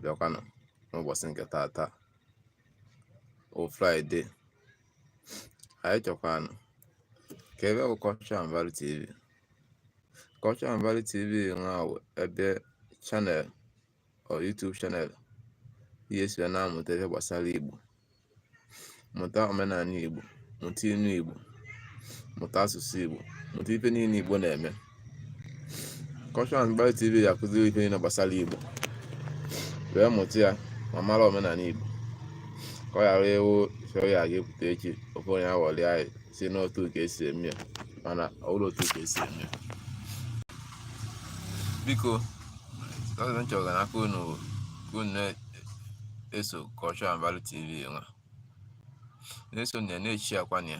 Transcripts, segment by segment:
Abịakwanụ n'ụbọchị nke taata o Friday. Anyị chọkwanụ ka ebe bụ Culture and Value TV. Culture and Value TV nwa bụ ebe channel or YouTube channel ihe esi na-amụta ihe gbasara Igbo, mụta omenala Igbo, mụta inu Igbo, mụta asụsụ Igbo, mụta ife niile Igbo na-eme. Culture and Value TV ga-akụziri ife niile gbasara Igbo wee mụta ya ma mara omenala Igbo, ka ọ ghara ịwụ ife ọ ya ga-epụta echi ofe onye aghọrị anyị si n'otu ka esi eme ya, mana ọ bụrụ otu ka esi eme ya. Biko, ọzọ m chọrọ n'aka unu bụ ka unu na-eso Culture and Value TV nwa, na-eso na ya, na-echi akwa na ya,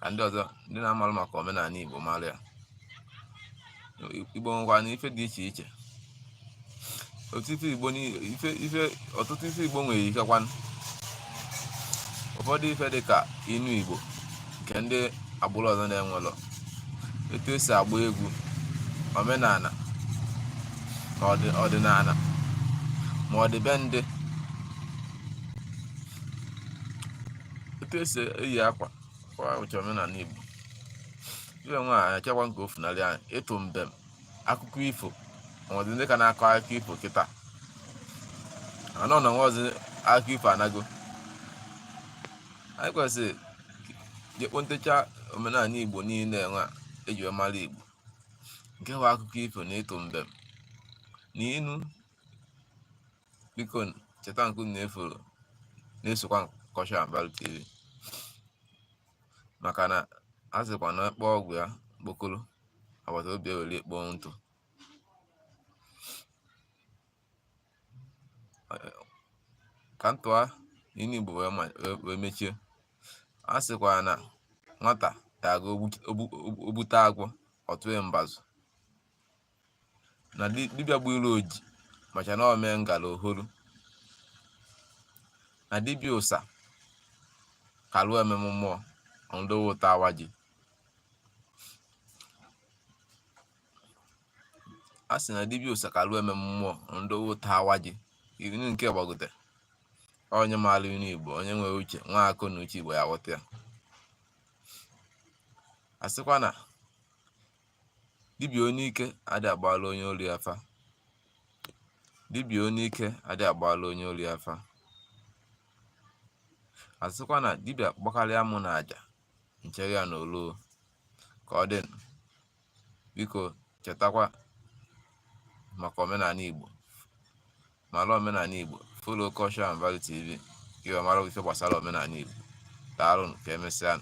ka ndị ọzọ ndị na-amalụ maka omenala Igbo mara ya. Igbo nwekwa na ife dị iche iche, otu ife Igbo, ife ife ọtụtụ ife Igbo nwere ike kwanụ. Ụfọdụ ife dị ka inu Igbo nke ndị agbụrụ ọzọ na-enwelọ, etu esi agba egwu omenala na ọdịnala ma ọdịbendị, etu esi eyi akwa kwa uche omenala Igbo. Ibe nwa anyị achọkwa nke o funarị anyị, ịtụ mbem, akụkọ ifo. Onwezi ndị ka na-akọ akụkọ ifo kịta? Anọ na nwaozi akụkọ ifo anago. Anyị kwesịrị jekpontecha omenala Igbo niile nwa eji wee mara Igbo, nke bụ akụkọ ifo na ịtụ mbem na inu. Biko, cheta nke unu na-eforo, na-esokwa Culture and Value TV, maka na a sịkwa na ekpo ọgwụ ya kpokolo agbata obi ewere ekpo ntụ. Ka ntụa n'inu Igbo wee mechie. A sịkwa na nwata ga-aga ogbute agwọ, ọ tụọ mbazụ, na dibịa gburu oji macha na o mee ngala oholu, na dibịa ụsa kalụọ ememe mmụọ ọndowe ụtọ awa ji. A sị na dibịa ụsa kalụọ ememe mmụọ ọndowe ụtọ awa ji. Inu nke gbagote, onye maara inu Igbo, onye nwere uche, nwa akọ na uche Igbo ya aghọta ya. A sịkwa na dibịa onye ike adị agbala onye ori afa. Dibịa onye ike adị agbala onye ori afa. A sịkwa na dibịa gbakarịa mụ na aja nchere ya na olu ka ọ dị. Biko, chetakwa maka omenala Igbo, mara omenala Igbo. Follow Culture and Value TV ka ị wee mara ife gbasara omenala Igbo. Daalụnụ, ka emesịa.